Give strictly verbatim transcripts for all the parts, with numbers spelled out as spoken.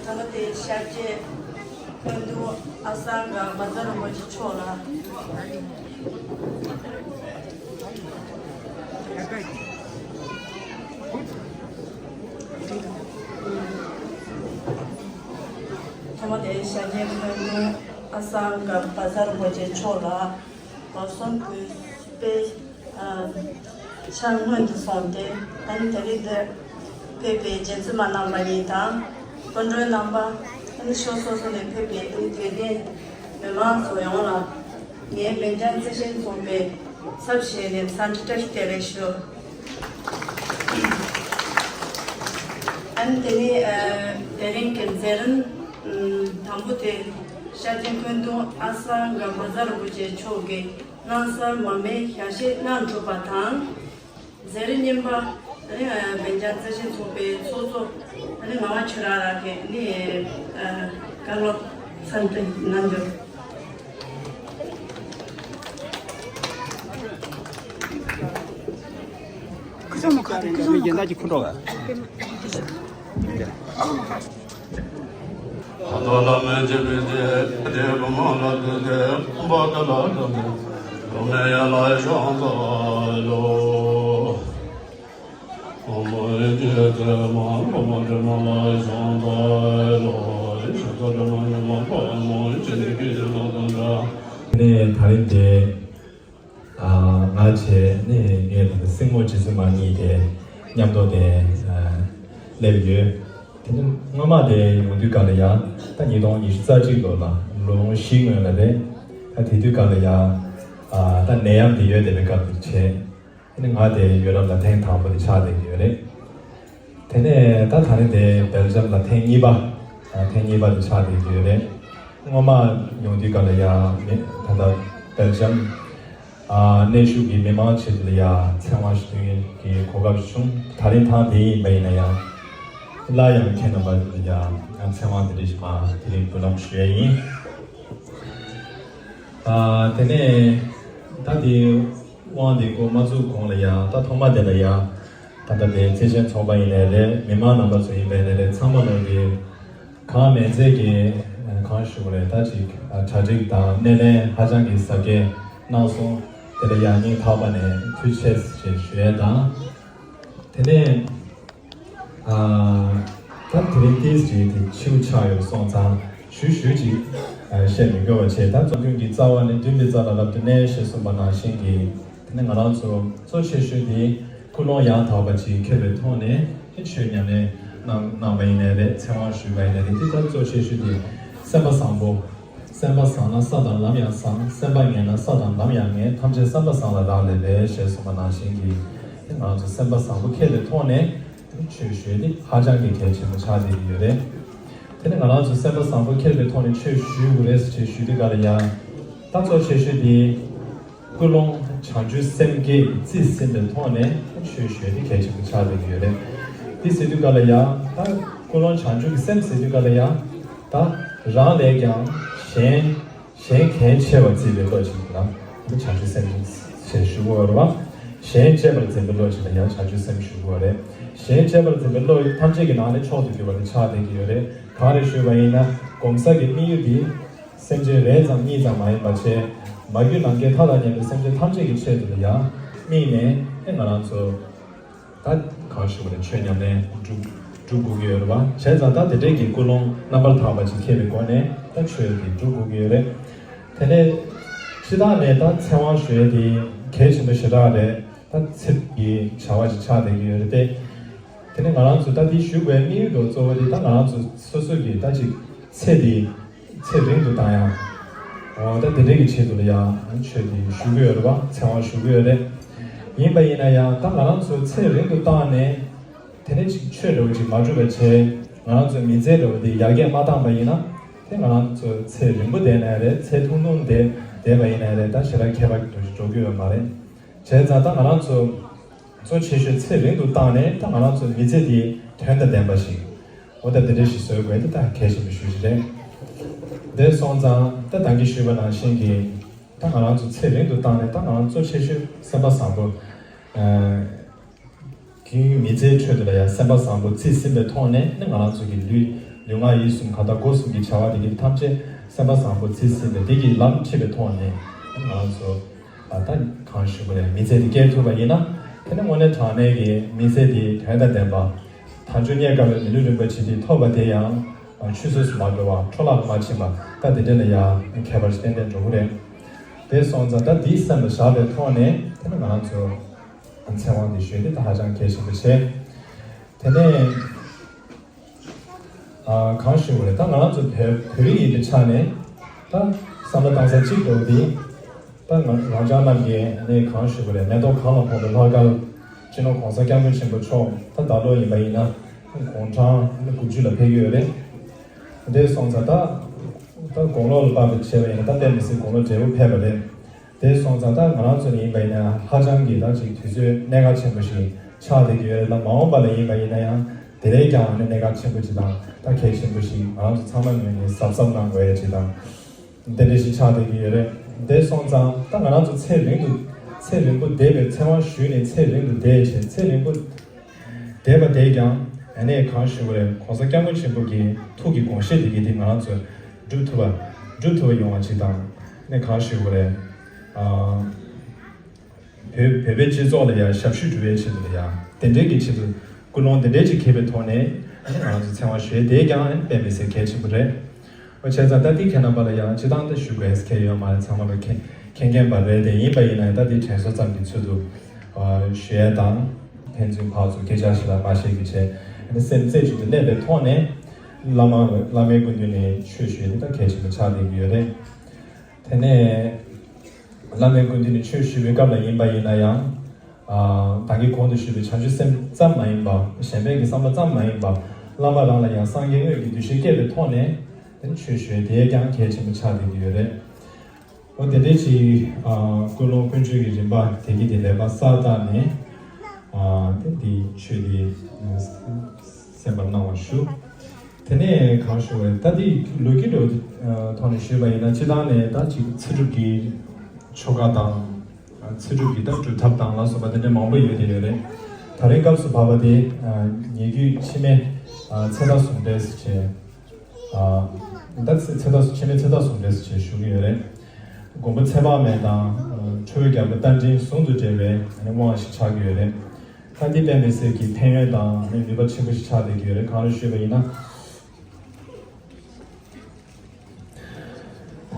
ད་ལྟ་དེ་ཤར་རྒྱས་སྐུ་མདུན་ཨ་སང་ག་བཛྲ་རིན་པོ་ཆེ་མཆོག་ལ། ཐོག་མ་དེ་ཤར་རྒྱས་སྐུ་མདུན་ཨ་སང་ག་བཛྲ་རིན་པོ་ཆེ་མཆོག་ལ། ལོ་གསུམ་གྱི་དཔེ་ཕྱག་སྔོན་དུ་སོང་སྟེ། ཨ་ནི་དེ་རིང་འདིར་ཕེབས་པའི་རྗེ་བཙུན་མ་རྣམ་པ་གཉིས་དང་སྐུ་མགྲོན་རྣམ་པ། ཨ་ནི་ཕྱོགས་སོ་སོ་ནས་ཕེབས་པའི་དད་ལྡན་མི་མང་ཚོ་ཡོངས་ལ་ངས་སྦེལ་ཇམ་རྩི་ཤིང་ཚོགས་པའི་ཚབ་བྱས་ནས་འཚམས་འདྲི་བཀྲ་ཤིས་བདེ་ལེགས་ཞུ། ཨ་ནི་དེ་ནས་དེ་རིང་གི་མཛད་རིམ་དང་པོ་དེ་ཤར་རྒྱས་སྐུ་མདུན་ཨ་སང་ག་བཛྲ་རིན་པོ་ཆེ་མཆོག་གིས་སྣང་གསར་མ་སྨད་ཞལ་བཞེས་གནང་གྲུབ་པ་དང་། མཛད་རིམ་གཉིས་པ། ཨ་ནི་སྦེལ་ཇམ་རྩི་ཤིང་ཚོགས་པའི་ཚོགས་གཙོ། ཨ་ནི་ངག་དབང་ཆོས་གྲགས་ལགས་ཀྱིས་ནི་བཀའ་སློབ་འཚམས་འདྲི་གནང་རྒྱུ། ཁུ་ཆོ་མོ་ཁ་དེ་ཁུ་ཆོ་མོ་ཁ་དེ། ནས་ད་རིང་དེ། ང་བྱས་ནས་ངས་ད་སྲིང་མོ་རྗེ་བཙུན་མ་གཉིས་དེ་མཉམ་དུ་དེ་སླེབས་ཡོད། དེ་ནི་སྔོན་མ་དེ་ཡོང་དུས་སྒང་ལ་ཡང་ད་ཉིས་སྟོང་ཉི་ཤུ་རྩ་གཅིག་ལོ་ལ་ལོ་ངོ་བཞི་སྔོན་ལ་རེད། ད་དེ་དུས་སྒང་ལ་ཡང་ད་ནད་ཡམས་དེ་ཡོད་བསྡད་པའི་སྐབས་དེ་བྱས། དེ་ནི་ང་དེ་ཡུ་རོབ་ལ་ཐེངས་དང་པོ་དེ་ཆགས་བསྡད་ཀྱི་ཡོད་རེད། དེ་ནས་ད་ད་རིང་དེ་སྦེལ་ཇམ་ལ་ཐེངས་གཉིས་པ། ཐེངས་གཉིས་པ་དེ་ཆགས་བསྡད་ཀྱི་ཡོད་རེད། སྔོན་མ་ཡོང་དུས་སྐབས་ལ་ཡ་མི་ད་ལྟ་སྦེལ་ཇམ་ཨ་གནས་བཞུགས་ཀྱི་མི་མང་ཆེད་དུ་ལ་ཡ་ཚེ་དབང་ཞུ་མཁན་གྱི་གོ་སྐབས་བྱུང་། ད་རིང་ཐེངས་དེ་ཡིན་པ་ཡིན་ན་ཡང་སླར་ཡང་ཁྱེད་རྣམ་པ་ལ་ཡ་ཚེ་དབང་དེ་འདྲ་ཞིག་མ་དེ་རིང་འབུལ་ལམ་ཞུ་ཡས་ཡིན། ཨ་དེ་ནས་ད་དེ་དབང་དེ་འགོ་མ་བཙུགས་གོང་ལ་ཡ་ད་ཐོག་མ་དེ་ལ་ཡ་ད་ལྟ་དེ་བརྩེ་ཆེན་ཚོགས་པ་ཡིན་ནའི་རེད། མི་མང་རྣམ་པ་ཚོ་ཡིན་པ་ཡིན་ནའི་རེད། ཚང་མ་ལོ་དེ་གང་མེད་ཚད་ཀྱི་གང་ཞུ་དགོས་རེད། ད་ཅིག་གྲ་སྒྲིག་དང་སྣེ་ལེན་ཧ་ཅང་གི་གཟབ་རྒྱས་གནང་སོང་། དེ་ལ་ཡང་སྙིང་ཐག་པ་ནས་ཐུགས་རྗེ་ཆེ་ཞེས་ཞུ་ཡས་དང་། དེ་ནས་ད་དེ་རིང་ཏིས་ཅིག་དེ་ཕྱིའུ་ཆགས་ཡོད་སོང་ཙང་ཞུ་ཞུ་ཅིག་བཤད་མི་དགོས་པ་བྱས། ད་གཙོ་རྒྱུན་གྱི་རྩ་བ་ནས་བདུན་པའི་རྩ་ལ་རབ་ཏུ་གནས་ཞེས་གསུངས་པ་ནང་བཞིན་གྱི། དེ་ནས་ང་རང་ཚོ་གཙོ་ཆེ་ཤོས་དེ་ཀུན་སློང་ཡང་དག་པ་ཅིག་འཁྱེར་བའི་ཐོག་ནས་ཆོས་ཉམས་ལེན་གནང་གནང་པ་ཡིན་ནའི་རེད། ཚེ་དབང་ཞུས་པ་ཡིན་ནའི་རེད། དེ་ལྟར་གཙོ་ཆེ་ཤོས་དེ་སེམས་པ་བཟང་པོ། སེམས་པ་བཟང་ན་ས་དང་ལམ་ཡང་བཟང་། སེམས་པ་ངན་ན་ས་དང་ལམ་ཡང་ངན། ཐམས་ཅད་སེམས་པ་བཟང་ལ་རག་ལས་པས་ཞེས་གསུངས་པ་ནང་བཞིན་གྱི། དེ་ང་ཚོ་སེམས་པ་བཟང་པོ་འཁྱེར་བའི་ཐོག་ནས་ཆོས་ཞུ་ཡས་དེ་ཧ་ཅང་གི་གལ་ཆེན་པོ་ཆགས་བསྡད་ཀྱི་ཡོད་རེད། དེ་ནས་ང་རང་ཚོ་སེམས་པ་བཟང་པོ་འཁྱེར་བའི་ཐོག་ནས་ཆོས་ཞུ་དགོས་རེད་ཟེར་ཞུ་དུས་སྐབས་ལ་ཡང་ད་གཙོ་ཆེ་ཤོས་དེ། ཀུན་སློང་བྱང་ཆུབ་སེམས་བསྐྱེད་རྩིས་ཟིན་པའི་ཐོག་ནས་ཆོས་ཞུ་ཡས་དེ་གལ་ཆེན་པོ་ཆགས་བསྡད་ཀྱི་ཡོད་རེད། འདི་ཟེར་དུས་སྐབས་ལ་ཡང་ད་ཀུན་སློང་བྱང་ཆུབ་ཀྱི་སེམས་ཟེར་དུས་སྐབས་ལ་ཡང་ད་རང་ལས་ཀྱང་གཞན་གཞན་གལ་ཆེ་བར་བརྩི་བའི་བློ་ཅིག་ལ་བྱང་ཆུབ་སེམས་ཞེས་ཞུ་དགོས་པ་རེད་བ། གཞན་གཅེས་པར་འཛིན་པའི་བློ་ཅིག་ལ་ཡང་བྱང་ཆུབ་སེམས་ཞུ་དགོས་པ་རེད། གཞན་གཅེས་པར་འཛིན་པའི་བློ་ཐམས་ཅད་ཀྱི་ནང་ནས་མཆོག་ཏུ་གྱུར་པ་དེ་ཆགས་བསྡད་ཀྱི་ཡོད་རེད། གང་རེད་ཞུས་པ་ཡིན་ན་སྒོམ་གསུམ་གྱི་དམིགས་ཡུལ་འདི། སེམས་ཅན་རེ་ཙམ་གཉིས་ཙམ་མ་ཡིན་པ་བྱས། མ་གྱུར་ནམ་མཁའི་མཐའ་དང་མཉམ་པའི་སེམས་ཅན་ཐམས་ཅད་ཀྱི་ཆེད་དུ་ལ་ཡང་དམིགས་ནས་ཨེ་ང་རང་ཚོ་ད་གང་ཞུ་དགོས་རེད། ཆོས་ཉམས་ལེན་སྒྲུབ་སྒྲུབ་དགོས་ཀྱི་ཡོད་རེད་བ། བྱས་ཙང་ད་དེ་འདྲས་ཀྱི་ཀུན་སློང་རྣམ་པར་དག་པ་ཅིག་འཁྱེར་བའི་སྒོ་ནས་ད་ཆོས་དེ་སྒྲུབ་དགོས་ཀྱི་ཡོད་རེད། དེ་ནས་སྤྱི་བཏང་ནས་ད་ཚེ་དབང་ཞུ་ཡས་དེ་གལ་ཆེན་པོ་ཞེ་དྲག་རེད། ད་ཚེ་གི་བྱ་བ་ཅིག་ཆགས་བསྡད་ཀྱི་ཡོད་རེད་དེ། དེ་ནས་ང་རང་ཚོ་ད་འདི་ཞུ་དགོས་དམིགས་ཡུལ་གཙོ་བོ་དེ་ད་ང་རང་ཚོ་སོ་སོ་གི་ད་ཅིག་ཚེ་འདི་ཚེ་རིང་དུ་བཏང་ཡག་འོ་ད་དེ་འདྲས་ཀྱི་ཆེད་དུ་ལ་ཡང་ཆོས་འདི་ཞུ་གི་ཡོད་རེད་བ། ཚེ་དབང་ཞུ་གི་ཡོད་རེད། ཡིན་པ་ཡིན་ན་ཡང་ད་ང་རང་ཚོ་ཚེ་རིང་དུ་བཏང་ནས་དེ་ནས་ཅིག་ཆོས་འདྲ་བོ་ཅིག་མ་སྒྲུབ་པ་བྱས། ང་རང་ཚོ་མི་ཚེ་འདྲ་བོ་འདི་ཡར་རྒྱས་མ་བཏང་པ་ཡིན་ན་དེ་ང་རང་ཚོ་ཚེ་རིང་པོ་བསྡད་ན་རེད། ཚེ་ཐུང་ཐུང་བསྡད་བསྡད་པ་ཡིན་ན་རེད། ད་ཞེ་དྲག་ཁྱད་པར་འགྲོ་གི་ཡོད་མ་རེད། བྱས་ཙང་ད་ང་རང་ཚོ་གཙོ་ཆེ་ཤོས་ཚེ་རིང་དུ་བཏང་ནས་ད་ང་རང་ཚོ་མི་ཚེ་འདི་དོན་དང་ལྡན་པ་ཞིག་འོ་ད་དེ་འདྲ་ཞིག་བཟོ་དགོས་འདི་ད་གལ་ཆེན་པོ་ཞེ་ཅིག་རེད། དེ་སོང་ཙང་ད་ད་གིན་ཞུས་པ་ནང་བཞིན་གྱི་ད་ང་རང་ཚོ་ཚེ་རིང་དུ་བཏང་ནས་ད་ང་རང་གཙོ་ཆེ་ཤོས་སེམས་པ་བཟང་པོ། ཨ་གི་མི་ཚེའི་ཁྲོད་དུ་ལ་ཡང་སེམས་པ་བཟང་པོ་རྩིས་ཟིན་པའི་ཐོག་ནས་ནི་ང་རང་ཚོ་གི་ལུས་ལུས་ངག་ཡིད་གསུམ་གང་དག་སྒོ་གསུམ་གྱི་བྱ་བ་དེ་གི་ཐམས་ཅད་སེམས་པ་བཟང་པོ་རྩིས་ཟིན་པའི་དེ་གི་ལམ་ཁྲིད་པའི་ཐོག་ནས་ནི་ང་རང་ཚོ་ད་གང་ཞུ་དགོས་རེད། མི་ཚེ་འདི་སྐྱེལ་ཐུབ་པ་ཡིན་ན་དེ་ནི་དངོས་གནས་དྲང་གནས་ཀྱི་མི་ཚེ་འདི་དོན་དང་ལྡན་པ། དལ་འབྱོར་རྙེད་དཀའ་བའི་མི་ལུས་རིན་པོ་ཆེ་འདི་ཐོབ་པ་དེ་ཡང་ཆུད་ཟོས་སུ་མ་འགྲོ་བ། འཕྲོ་བརླག་ཏུ་མ་ཕྱིན་པ། ད་དེ་འདྲ་ལ་ཡང་ཁྱད་པར་ཏན་ཏན་འགྲོ་གི་རེད། དེ་སོང་ཙང་ད་འདི་སེམས་ལ་བཞག་པའི་ཐོག་ནས་དེ་ནི་ང་རང་ཚོ་ཚེ་དབང་འདི་ཞུས་ཏེ་ད་ཧ་ཅང་གལ་ཆེན་པོ་བྱས། དེ་ནས་ཨ་གང་ཞུ་དགོས་རེད། ད་ང་རང་ཚོ་བོད་བོད་རིགས་ཡིན་པའི་ཆ་ནས་ད་བསམ་བློ་བཏང་ས་གཅིག་འགྲོ་གི་འདི། ད་ང་རང་ཅག་རྣམས་ཀྱིས་ནི་གང་ཞུ་དགོས་རེད། མེ་ཏོག་གང་ལ་གོང་དུ་ལྷག་དཀར། སྤྱི་ནོར་༸གོང་ས་༸སྐྱབས་མགོན་ཆེན་པོ་མཆོག་ད་ད་ལོ་ཡིན་པ་ཡིན་ན་དགུང་གྲངས་ནི་དགུ་བཅུ་ལ་ཕེབས་ཀྱི་ཡོད་རེད། དེ་སོང་ཙང་ད་ད་དགུང་ལོ་ལ་དཔག་པའི་བྱས་པ་ཡིན་ན་ད་དཔེ་མི་སྲིད་དགུང་ལོ་བགྲེས་པོ་ཕེབས་པ་རེད། དེ་སོང་ཙང་ད་ང་རང་ཚོ་ནི་ཡིན་པ་ཡིན་ན་ཧ་ཅང་གི་ད་ཅིག་དུས་ཚོད་གནད་འགག་ཆེན་པོ་ཞིག་ཆགས་བསྡད་ཀྱི་ཡོད་རེད་ལ། མ་འོངས་པ་ལ་ཡིན་པ་ཡིན་ན་ཡང་དེ་ལས་ཀྱང་ནི་གནད་འགག་ཆེན་པོ་ཅིག་དང་ད་གལ་ཆེན་པོ་ཞིག་ང་རང་ཚོ་ཚང་མ་ནས་ནི་གཟབ་གཟབ་གནང་དགོས་ཡ་ཅིག་དང་། དེ་འདྲ་ཞིག་ཆགས་བསྡད་ཀྱི་ཡོད་རེད། དེ་སོང་ཙང་ད་ང་རང་ཚོ་ཚེ་རིང་དུ་ཚེ་རིང་པོ་བསྡད་པའི་ཚེ་དབང་ཞུས་ནས་ཚེ་རིང་དུ་བསྡད་བྱས་ཚེ་རིང་པོ་བསྡད་པ་དེས་ཀྱང་ཨ་ནེ་གང་ཞུ་དགོས་རེད། ༸གོང་ས་༸སྐྱབས་མགོན་ཆེན་པོ་གི་ཐུགས་ཀྱི་དགོངས་བཞེད་དེ་གི་དེ་ང་རང་ཚོ་སྒྲུབ་ཐུབ་པ་སྒྲུབ་ཐུབ་པ་ཡོང་བ་ཅིག་དང་ཨ་ནེ་གང་ཞུ་དགོས་རེད། ཨ། བོད་བོད་པའི་སྤྱི་ཚོགས་ལ་ཡང་ཞབས་ཞུ་སྒྲུབ་པའི་ཆེད་དུ་ལ་ཡང་དེ་འདྲའི་གི་ཆེད་དུ་ཀུན་སློང་དེ་འདྲའི་ཅིག་འཁྱེར་བའི་ཐོག་ནས་ང་རང་ཚོ་ཚེ་དབང་ཞུ་ཡས་དེ་ཀྱང་དཔེ་མི་སྲིད་གལ་ཆེན་པོ་རེད། འོ་བྱས་ཙང་ད་ལྟའི་ཁྱེད་རྣམ་པ་ལ་ཡང་སྤྱི་བཏང་ད་ཞུ་དགོས་ཁེལ་ཡོད་མ་རེད། ཚང་མ་ལ་མཁྱེན་མཁྱེན་མཁྱེན་པ་རེད། དེ་ཡིན་པ་ཡིན་ན་ད་འདི་དྲན་གསོ་ཙམ་གྱི་ཚུལ་དུ་ཞུ་ཡས་དང་ཕན་ཚུན་ཕར་ཚུར་སྐད་ཆ་ཞིག་ལ་མ་བཤད་རྒྱུ་བྱས་སེམས་རྩེ་གཅིག་ཏུ་གནས་པའི་ཐོག་ནས་བླ་མ་བླ་མའི་སྐུ་མདུན་ནས་ཆོས་ཞུ་ཡས་དེ་ད་གལ་ཆེན་པོ་ཆགས་བསྡད་ཀྱི་ཡོད་རེད། དེ་ནས་བླ་མའི་སྐུ་མདུན་ནས་ཆོས་ཞུ་བའི་སྐབས་ལ་ཡིན་པ་ཡིན་ན་ཡང་། ཨ་ད་གིན་གོང་དུ་ཞུས་པའི་བྱང་ཆུབ་སེམས་ཙམ་མ་ཡིན་པ། གཞན་ཕན་གྱི་བསམ་པ་ཙམ་མ་ཡིན་པ། བླ་མ་རང་ལ་ཡང་སངས་རྒྱས་དངོས་ཀྱི་འདུ་ཤེས་སྐྱེས་པའི་ཐོག་ནས་དེ་ཆོས་ཞུ་ཡས་དེ་ཀྱང་གལ་ཆེན་པོ་ཆགས་བསྡད་ཀྱི་ཡོད་རེད། འོ་དེ་འདྲའི་ཅིག་ཨ་ཀུན་སློང་ཀུན་སྤྱོད་ཀྱི་རིམ་པ་དེ་གི་དེ་ལེགས་པ་གསལ་བཏབ་ནས་ཨ་དེ་འདི་ཆོས་འདི་གསན་པར་གནང་བར་ཞུ། དེ་ནས་གང་ཞུ་བས་ད་འདི་ལོ་རྒྱུས་འདྲ་བོ་ཐོག་ནས་ཞུས་པ་ཡིན་ན་སྤྱིར་བཏང་ནས་ད་ཅིག་ཚེ་སྒྲུབ་ཀྱི་ཆོ་ག་དང་། ཚེ་སྒྲུབ་ཀྱི་ད་སྒྲུབ་ཐབས་དང་ལ་སོགས་པ་དེ་འདྲ་མང་པོ་ཡོད་དེ་ཡོད་རེད། ད་རེས་སྐབས་སུ་བབས་པ་དེ་ཉེ་བརྒྱུད་ཕྱི་མའི་ཚེ་བདག་ཟུང་འབྲེལ་ཟེར་བྱས། ད་ཚེ་བདག་ཕྱི་མའི་ཚེ་བདག་ཟུང་འབྲེལ་ཟེར་བྱས་ཞུ་གི་ཡོད་རེད། མགོན་པོ་ཚེ་དཔག་མེད་དང་ཁྲོ་བོའི་རྒྱལ་པོ་རྟ་མགྲིན་ཟུང་དུ་འབྲེལ་བའི་དབང་ཞིག་ཆགས་ཀྱི་ཡོད་རེད། ད་འདི་དཔལ་མི་སྲིད་ཀྱི་ཕན་ཡོན་དང་ནུས་པ་ཆེན་པོ་ཞིག་ཆགས་བསྡད་ཀྱི་ཡོད་རེད། གང་རེད་ཞུས་པ་ཡིན་ན།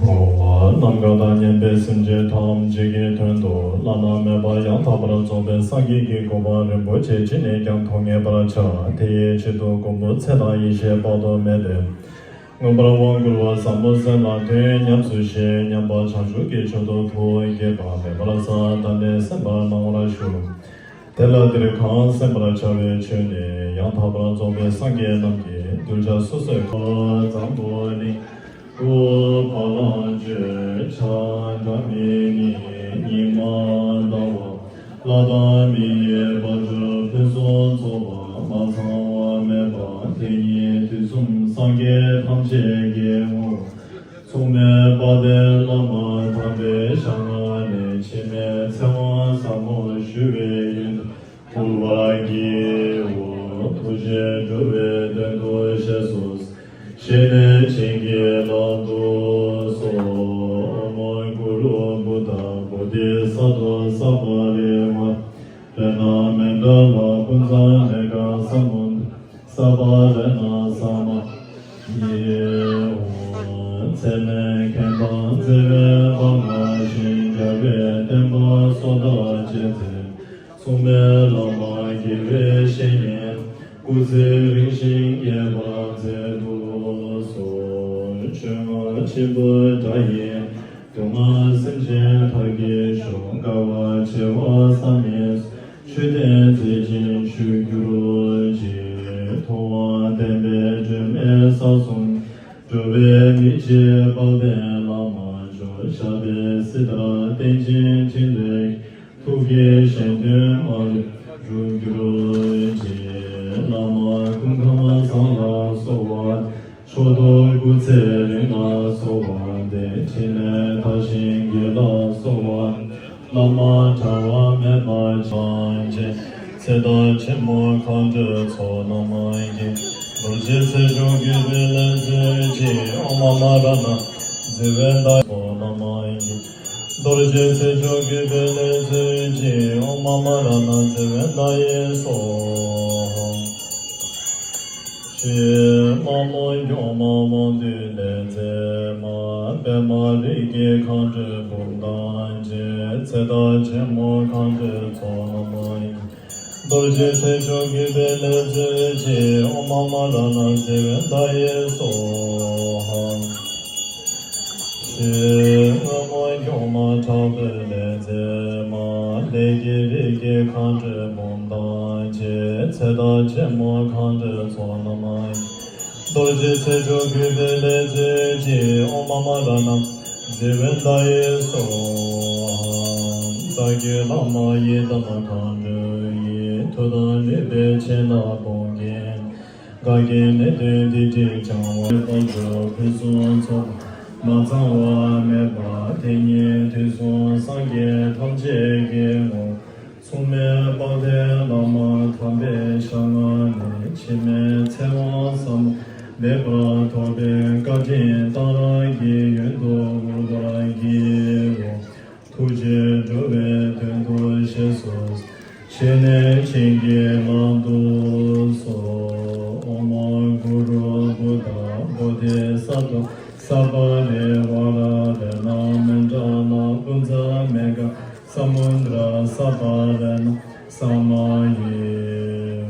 འཁོར་བ་ནམ་མཁའ་དང་མཉམ་པའི་སེམས་ཅན་ཐམས་ཅད་ཀྱི་དོན་དུ་བླ་ན་མེད་པ་ཡང་དག་པར་རྫོགས་པའི་སངས་རྒྱས་ཀྱི་གོ་འཕང་རིན་པོ་ཆེ་ཅི་ནས་ཀྱང་ཐོབ་ངེས་པར་བྱ། དེའི་ཆེད་དུ་མགོན་པོ་ཚེ་དང་ཡེ་ཤེས་དཔག་ཏུ་མེད་པས་མངོན་པར་དབང་བསྐུར་བ་ཟབ་མོ་གསན་ལ་དོན་ཉམས་སུ་བཞེས། མཉམ་པར་བྱང་ཆུབ་ཀྱི་མཆོག་ཏུ་ཐུགས་བསྐྱེད་པ་མེད་པར་གསལ་བཏབ་ནས་གསན་པར་གནང་བར་ཞུ། དེ་ལ་འདིར་གང་གསན་པར་བྱ་བའི་ཆོས་ནི་ཡང་དག་པར་རྫོགས་པའི་སངས་རྒྱས་རྣམས་ཀྱི་གདུལ་བྱ་སོ་སོའི་འཛམ་བུ་གླིང་དབུས་ཕ་ལང་སྤྱོད་ཕྱག་འདྲ་མི་གཉིས་ཉི་མ་ཟླ་བ་ལྷ་དང་མི་ཡི་དཔལ་འབྱོར་ཕུན་སུམ་ཚོགས་པ་མ་ཚང་བ་མེད་པ་དེ་ཉིད་དུས་གསུམ་སངས་རྒྱས་ཐམས་ཅད་ཀྱི་ངོ་བོ། མཚུངས་མེད་དཔལ་ལྡན་བླ་མ་དམ་པའི་ཞལ་སྔ་ནས་འཆི་མེད་ཚེ་དབང་ཟབ་མོ་ཞུ་བའི་ཡོན་དུ་བསྐུལ་བར་བགྱིའོ། ཐུགས་རྗེས་འགྲོ་བའི་དོན་དུ་གཤེགས་སོ། བཤེས་གཉེན་བྱིན་གྱིས་བརླབ་ཏུ་གསོལ། ཨོཾ་གུ་རུ་བུདྡྷ་བོ་དྷི་སཏྭ་སརྦ་རི་ཝཱ་ར་ཎ་མནྡ་ལ་ཀུན་ཛ་མེ་ག་ས་མུ་དྲ་སརྦ་ར་ཎ་ས་མ་ཡེ་ཧོ། ཚད་མེད་མཁྱེན་དང་བརྩེ་བའི་དཔལ་མངའ་ཞིང་རྒྱལ་བའི་བསྟན་པ་སྲོག་བདག་ཅན་ཚེ་མཚུངས་མེད་བླ་མ་དགེ་བའི་བཤེས་གཉེན་སྐུ་ཚེ་རིང་ཞིང་རྒྱས་པར་མཛད་དུ་གསོལ། ཆོས་རྔ་ཆེན་པོའི་སྒྲ་ཡིས། སྡུག་བསྔལ་སེམས་ཅན་མཐར་གྱིས་ཤོག་དཀའ་བ་སྤྱད་པ་བསམ་མེད་ཆོས་བསྟན་མཛད་ཅིང་བཞུགས་གྱུར་ཅིག་ཐུབ་དབང་བསྟན་པའི་སྒྲོན་མེ་ས་གསུམ་འགྲོ་བའི་མི་ཕྱེད་དཔལ་ལྡན་བླ་མ་མཆོག་ཞབས་པད་སྲིད་མཐར་བརྟན་ཅིང་འཕྲིན་ལས་ཐུགས་ཀྱི་གཞན་དོན་མ་ལུས་འགྲུབ་གྱུར་ཅིག་བླ་མ་སྐུ་ཁམས་བཟང་ལ་གསོལ་བ། མཆོག་ཏུ་སྐུ་ཚེ་རིང་ལ་གསོལ་བ་འདེབས། ཕྲིན་ལས་མཐར་ཕྱིན་དགེ་ལ་གསོལ་བ། བླ་མ་བྲལ་བ་མེད་པ་ཅན། ཚེ་བདག་ཆེན་མོ་མཁའ་འགྲོའི་ཚོགས་རྣམས་ཀྱིས། རྡོ་རྗེ་ཚེ་མཆོག་གུས་པས་ལེགས་མཛོད་ཅིག་ཨོཾ་མ་མ་ར་ཎ་མཛེས་པའི་མདའ་ཡིས་སོགས་རྣམས་ཀྱིས། རྡོ་རྗེ་ཚེ་མཆོག་གུས་པས་ལེགས་མཛོད་ཅིག་ཨོཾ་མ་མ་ར་ཎ་མཛེས་པའི་མདའ་ཡིས་སོགས། ཞེས་མ་མོ་མགྱོགས་མ་དབང་སྡུད་ལས་མཛད་མ། པདྨ་རིགས་ཀྱི་མཁའ་འགྲོའི་འབུམ་དང་བཅས། ཚེ་བདག་ཆེན་མོ་མཁའ་འགྲོའི་ཚོགས་རྣམས་ཀྱིས། རྡོ་རྗེ་ཚེ་མཆོག་གུས་པས་ལེགས་མཛོད་ཅིག་ཨོཾ་མ་མ་ར་ཎ་མཛེས་པའི་མདའ་ཡིས་སོགས། ཞེས་སྔོན་མོ་མགྱོགས་མ་དྲག་པོས་ལས་མཛད་མ། ལས་ཀྱི་རིགས་ཀྱི་མཁའ་འགྲོའི་འབུམ་དང་བཅས། ཚེ་བདག་ཆེན་མོ་མཁའ་འགྲོའི་ཚོགས་རྣམས་ཀྱིས། རྡོ་རྗེ་ཚེ་མཆོག་གུས་པས་ལེགས་མཛོད་ཅིག་ཨོཾ་མ་མ་ར་ཎ་མཛེས་པའི་མདའ་ཡིས་སོགས། རྩ་བརྒྱུད་བླ་མ་ཡི་དམ་མཁའ་འགྲོ་ཡི། མཐུ་དང་ནུས་པའི་བྱིན་རླབས་སྤོང་གིས། འགག་གི་ནད་གདོན་སྡིག་སྒྲིབ་སྦྱང་བ། དཔལ་འབྱོར་ཕུན་སུམ་ཚོགས་མ་ཚང་བ་མེད་པ། དེ་ཉིད་དུས་གསུམ་སངས་རྒྱས་ཐམས་ཅད་ཀྱི་ངོ་བོ། མཚུངས་མེད་དཔལ་ལྡན་བླ་མ་དམ་པའི་ཞལ་སྔ་ནས། འཆི་མེད་ཚེ་དབང་ཟབ་མོ་ལེགས་པར་ཐོབ་པའི་བཀའ་དྲིན་གཏང་རག་གི་ཡོན་དུ་འབུལ་བར་བགྱིའོ། ཐུགས་རྗེས་འགྲོ་བའི་དོན་དུ་གཤེགས་སོ། བཤེས་གཉེན་བྱིན་གྱིས་བརླབ་ཏུ་གསོལ། ཨོཾ་གུ་རུ་བུདྡྷ་བོ་དྷི་སཏྭ་སརྦ་རི་ཝཱ་ར་ཎ་མནྡ་ལ་ཀུན་ཛ་མེ་ག་ས་མུ་དྲ་སརྦ་ར་ཎ་ས་མ་ཡེ་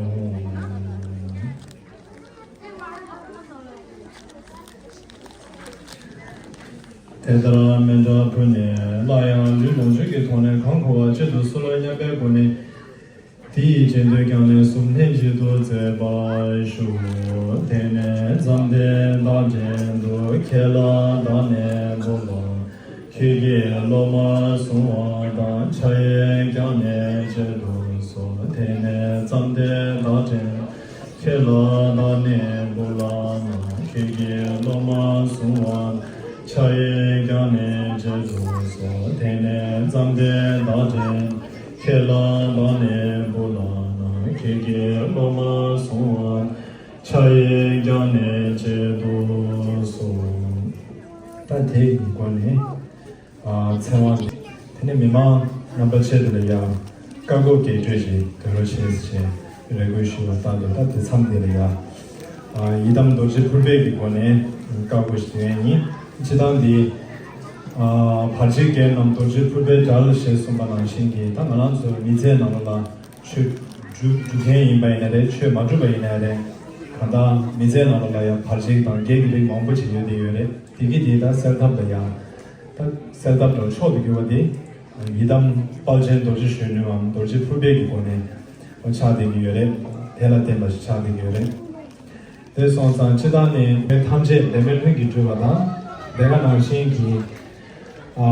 ཧཱུྃ། དེ་ལྟར་མཎྜལ་ཕུལ་ནས་སླར་ཡང་ལུས་ལོངས་སྤྱོད་ཀྱི་ཐོག་ནས་གང་མཁོ་བ་ཆེད་དུ་གསོལ་ལོ་སྙམ་པའི་སྒོ་ནས། དེ་ཡི་རྗེས་ཟློས་ཀྱང་ལན་གསུམ་ལྷན་ཅིག་ཏུ་མཛད་པར་ཞུ། དེ་ནས་བརྩམས་ཏེ་བདག་བྲན་དུ། ཁས་བླངས་བདག་ནི་འབུལ་ལོ། ཁྱེད་ཀྱིས་སློབ་མར་བཟུང་བ་དང་། ཕྱག་གཡས་བརྐྱངས་ནས་བྱེད་དུ་གསོལ། དེ་ནས་བརྩམས་ཏེ་བདག་བྲན། ཁས་བླངས་བདག་ནི་འབུལ་ལགས་ན། ཁྱེད་ཀྱིས་སློབ་མར་བཟུང་བ། ཕྱག་གཡས་བརྐྱངས་ནས་བྱེད་དུ་གསོལ། དེ་ནས་བརྩམས་ཏེ་བདག་བྲན། ཁས་བླངས་བདག་ནི་འབུལ་ལགས་ན། ཁྱེད་ཀྱིས་སློབ་མར་བཟུང་བ། ཕྱག་གཡས་བརྐྱངས་ནས་བྱེད་དུ་གསོལ། ད་དེ་ཡི་སྒོ་ནས། ཨ། ཚེ་དབང་གིས་དེ་ནས་མི་མང་རྣམ་པ་ཆེད་དུ་ལ་ཡང་བཀའ་བསྒོ་རྒྱས་སྤྲོས་ཤིག་དོན་རོ་ཆེ་ཞེས་རེ་སྐུལ་ཞུ་བ་ལྟར་དུ། ད་དེ་མཚམས་འདི་ལ་ཡང་། ཨ། ཡི་དམ་རྡོ་རྗེ་ཕུར་པའི་གི་སྒོ་ནས་བཀའ་བསྒོ་ཞིག་དོན་ཡིན། སྤྱི་བཏང་འདི། ཨ། བར་ཆད་བརྒྱད་རྣམས་རྡོ་རྗེ་ཕུར་པའི་དགྲ་ལ་ཞེས་གསུངས་པ་ནང་བཞིན་གྱི། ད་ང་རང་ཚོ་མི་ཚེའི་ནང་ལ་ཆོས་སྒྲུབ་སྒྲུབ་མཁན་ཡིན་པ་ཡིན་ན་རེད། ཆོས་མ་སྒྲུབ་པ་ཡིན་ན་རེད། གང་ལྟར་མི་ཚེའི་ནང་ལ་ཡང་བར་ཆད་དང་བརྒྱད་ཀྱི་རིགས་མང་པོ་ཅིག་ཡོད་དེ་ཡོད་རེད། དེ་གི་དེ་ད་སེལ་ཐབས་ལ་ཡང་། ད་གསལ་ཐབས་དང་མཆོག་ཏུ་གྱུར་པ་དེ། ཡི་དམ་དཔལ་ཆེན་རྡོ་རྗེ་གཞོན་ནུའམ་རྡོ་རྗེ་ཕུར་པའི་གི་སྒོ་ནས་ཆགས་བསྡད་ཀྱི་ཡོད་རེད། དེ་ལ་བརྟེན་པ་ཞིག་ཆགས་བསྡད་ཀྱི་ཡོད་རེད། དེ་སོང་ཙང་སྤྱི་བཏང་ནས་མི་ཐམས་ཅད་འབད་མེད་ལྷུན་གྱིས་གྲུབ་པ་དང་། དེ་ག་ནང་བཞིན་གྱི། ཨ།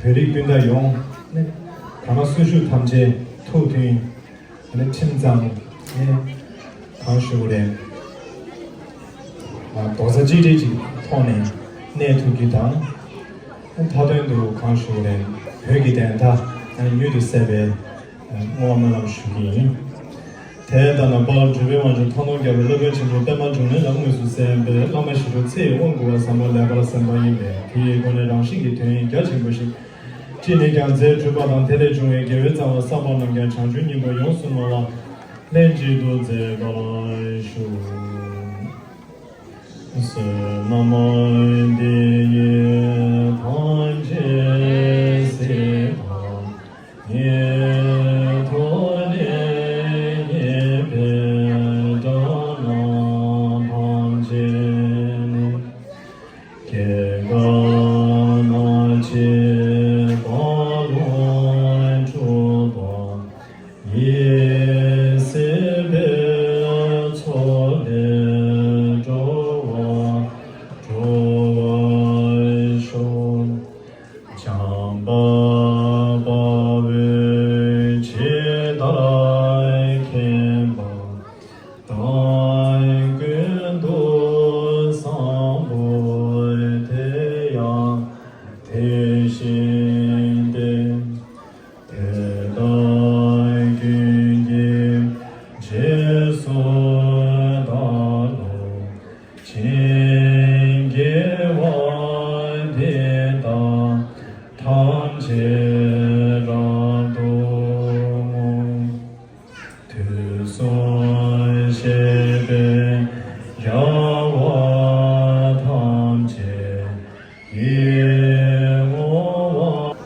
བོད་རིགས་སྤུན་ཟླ་ཡོངས་ནས་གང་ན་སུ་བཞུགས་ཐམས་ཅད་ཐུགས་མཐུན། ཨ་ནི་ཁྲིམས་གཙང་ནས་གང་ཞུ་རེད། ཨ། རྡོག་རྩ་གཅིག་སྒྲིལ་གྱི་ཐོག་ནས་གནས་ཐུབ་རྒྱུ་དང་། མཐའ་དོན་དུ་གང་ཞུ་རེད། བོད་ཀྱི་བདེན་མཐའ་མྱུར་དུ་གསལ་བའི་བསྔོ་བ་སྨོན་ལམ་ཞུ་གི་ཡིན། དེ་ལྟར་ན་དཔལ་འབྲུག་པའི་དབང་ཕྱུག་མཐའ་སྟོངས་རྒྱལ་པོའི་སློབ་དཔོན་ཆེན་པོ་པདྨ་འབྱུང་གནས་ལ་དངོས་སུ་གསན་པའི་བླ་མ་ཞི་ཁྲོ་ཚེ་ཡི་དབང་བསྐུར་བ་ཟབ་མོ་ལེགས་པར་གསན་པ་ཡིན་པས། དེ་ཡི་སྒོ་ནས་རང་བཞིན་གྱི་དོན་རྒྱ་ཆེན་པོ་ཞིག་ཅི་ནས་ཀྱང་མཛད་གྲུབ་པ་དང་། དེ་ལས་བྱུང་བའི་དགེ་བའི་རྩ་བ་བསགས་པ་རྣམས་ཀྱང་བྱང་ཆུབ་སྙིང་པོ་ཡོངས་སུ་བསྔོ་བ་ལྷན་ཅིག་ཏུ་མཛད་པར་ཞུ། བསོད་ནམས་འདི་ཡིས་ཐམས་ཅད་གཟིགས་པ་ཉིད། ཐོབ་ནས་ཉེས་པའི་དགྲ་རྣམས་ཕམ་བྱས་ནས། སྐྱེ་རྒ་ན་འཆིའི་རྦ་ཀློང་འཁྲུགས་པ་ཡི། སྲིད་པའི་མཚོ་ལས་འགྲོ་བ་སྒྲོལ་བར་ཤོག། བྱམས་པ་དཔའ་བོས་ཇི་ལྟར་མཁྱེན་པ་དང་། ཀུན་ཏུ་བཟང་པོ་དེ་ཡང་དེ་བཞིན་ཏེ། དེ་དག་ཀུན་གྱི་རྗེས་སུ་བདག་སློབ་ཅིང་། དགེ་བ་འདི་དག་ཐམས་ཅད་རབ་ཏུ་བསྔོ། དུས་གསུམ་གཤེགས་པའི་རྒྱལ་བ་ཐམས་ཅད་ཀྱིས་བསྔོ་བ།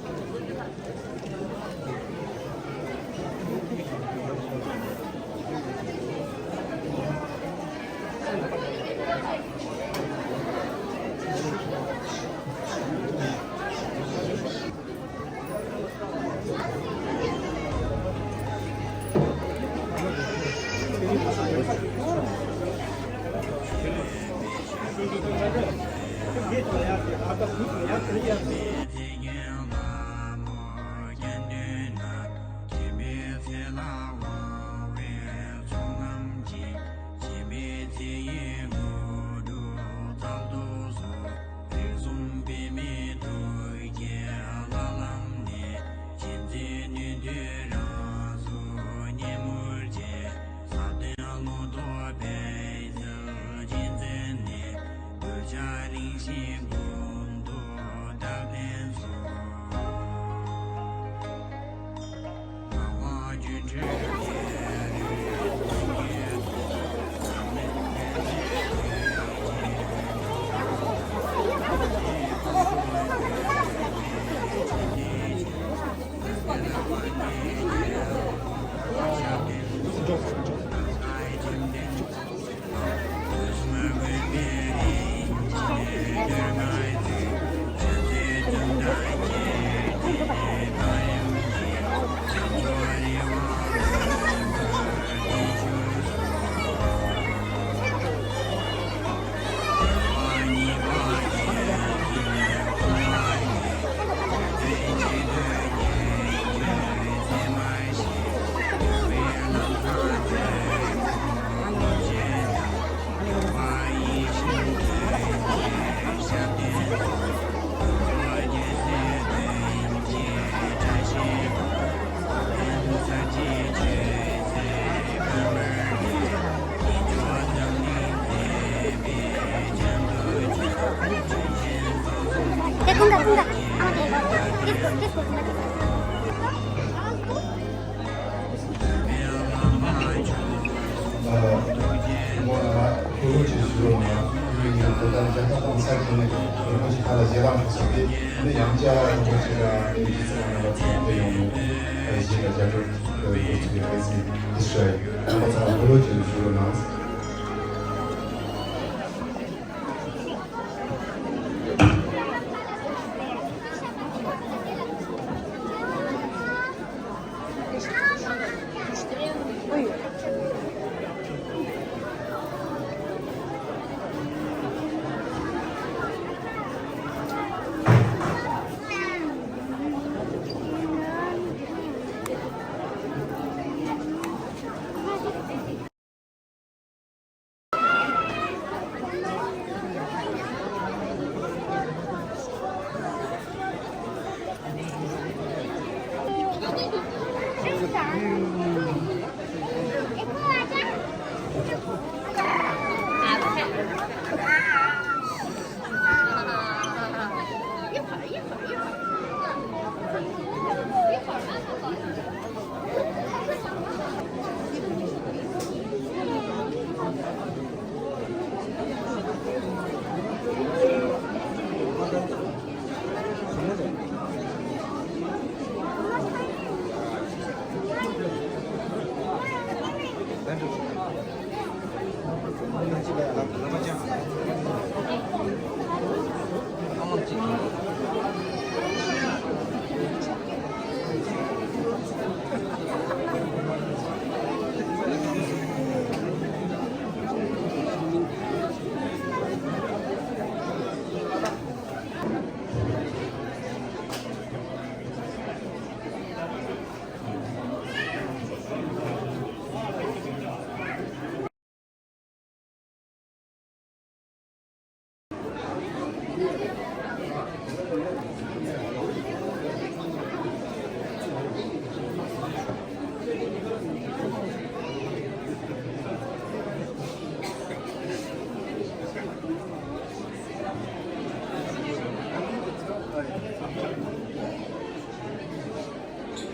རིན་པོ་ཆེ་ཁ་ལ་ཞལ་ལག་ཞུས་ཏེ། འདི་ཡང་བསྐྱར་རིན་པོ་ཆེ་དང་འདི་ཡི་སྲིད་ལ་རྣམ་པ་ཚོ་འདི་ཡོང་ནས་ཞལ་ལ་རྒྱ་གྲོགས་ཀྱི་སྐུ་ཚེ་བརྟན་ཅིང་བདེ་ཤོག །རྣམ་པ་ཚོ་ལ་གུས་བཀུར་ཆེན་པོ་ཞུ་རོགས་གནང་།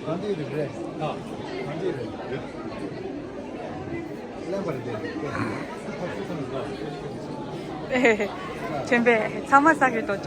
གང་འདི་རེད་རེད། ཨ། གང་འདི་རེད། གླེན་པ་རེད་དེ། ཨེ། ཆེན་པས་ཚང་མ་ཟ་གི་འདུག་ཅོ།